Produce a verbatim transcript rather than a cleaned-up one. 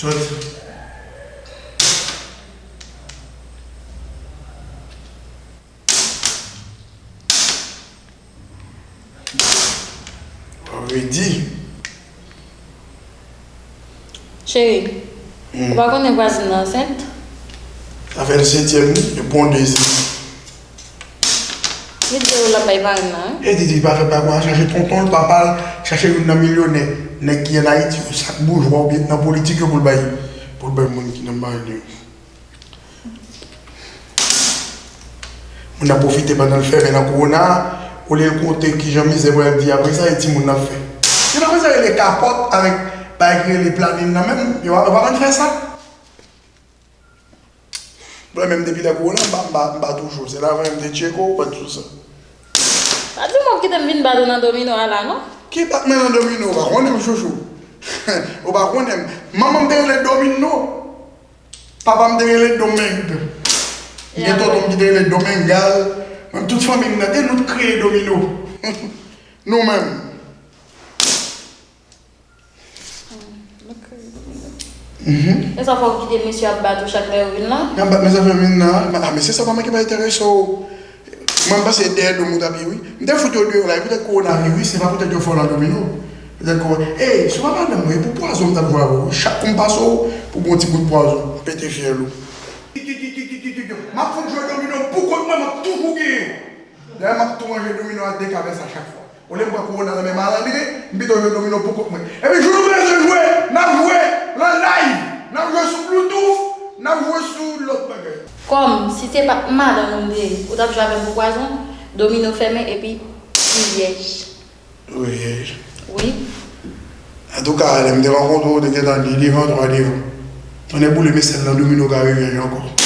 Sòti. Redi. Cheri, ou pa konnen vwazin nan ansent? Sa fè l sentyèm, wi, e pon dezyèm. Li di w l ap bay parenn nan, wi. E di, di pa fè bagay, chache tonton l, papa l, chache youn nan milyonè, nèg ki ann Ayiti yo, sak boujwa oubyen nan politik yo pou l bay, pou l bay moun ki nan parenn yo. Moun nan pwofite pandan l fèmen nan kowona a, olye l konte kijan mizè pral di apre sa, e timoun nan ap fè. Yo pa konn sa rele kapòt avèk bagay ki rele planin nan menm, yo pa, yo pa konn fè sa. Mwen menm depi lè kowona, m pa, m pa, m pa toujou. Se la avè m te tcheke w, ou pa t sou sa. Pa di m w ap kite m vin bat ou nan domino a la, non? Ki bat mwen nan domino? Ou pa konnen m chouchou. Ou pa konnen m. Manman m te rele domino. Papa m te rele Domeng. Gen tonton m ki te rele Domengal. Menm tout fanmi m nan, te nou t kreye domino. Nou menm. Mhm. E sa fò w kite mesye ap bat ou chak lè yo vin la? N ap bat mesye ap vin la. A, mesye sa pa manke pa enterese w. Mwen, m panse dèyè do m ou t ap ye, wi. M te fout yo deyò la, e poutèt kowonaviris, se pa poutèt yo fè w nan domino. Poutèt kowo-, ey, si w pa madanm mwen, e pou pwazon m t ap jwe avè w, wi. Chak kou m pase w, pou bon ti bout pwazon, m pete fyèl ou. M ap fout jwe domino m pou kont mwen, m ap toujou genyen. Dayè, m ap tou manje domino a de kabès a chak fwa. Olye m pran kowona nan men malandren, m pito jwe domino pou kont mwen. Epi jou nou bezwen jwe, n ap jwe nan live, n ap jwe sou Bluetooth, n ap jwe sou lòt bagay. Kòm si se pa t madanm ou m te ye, ou t ap jwe avè m pou pwazon, domino fèmen epi li vyèj. Wi. Wi. Antouka, lè m te rankontre w, ou te gentan de devan, twa devan. Tonnè boule, men sèl nan domino ka revyèj ankò.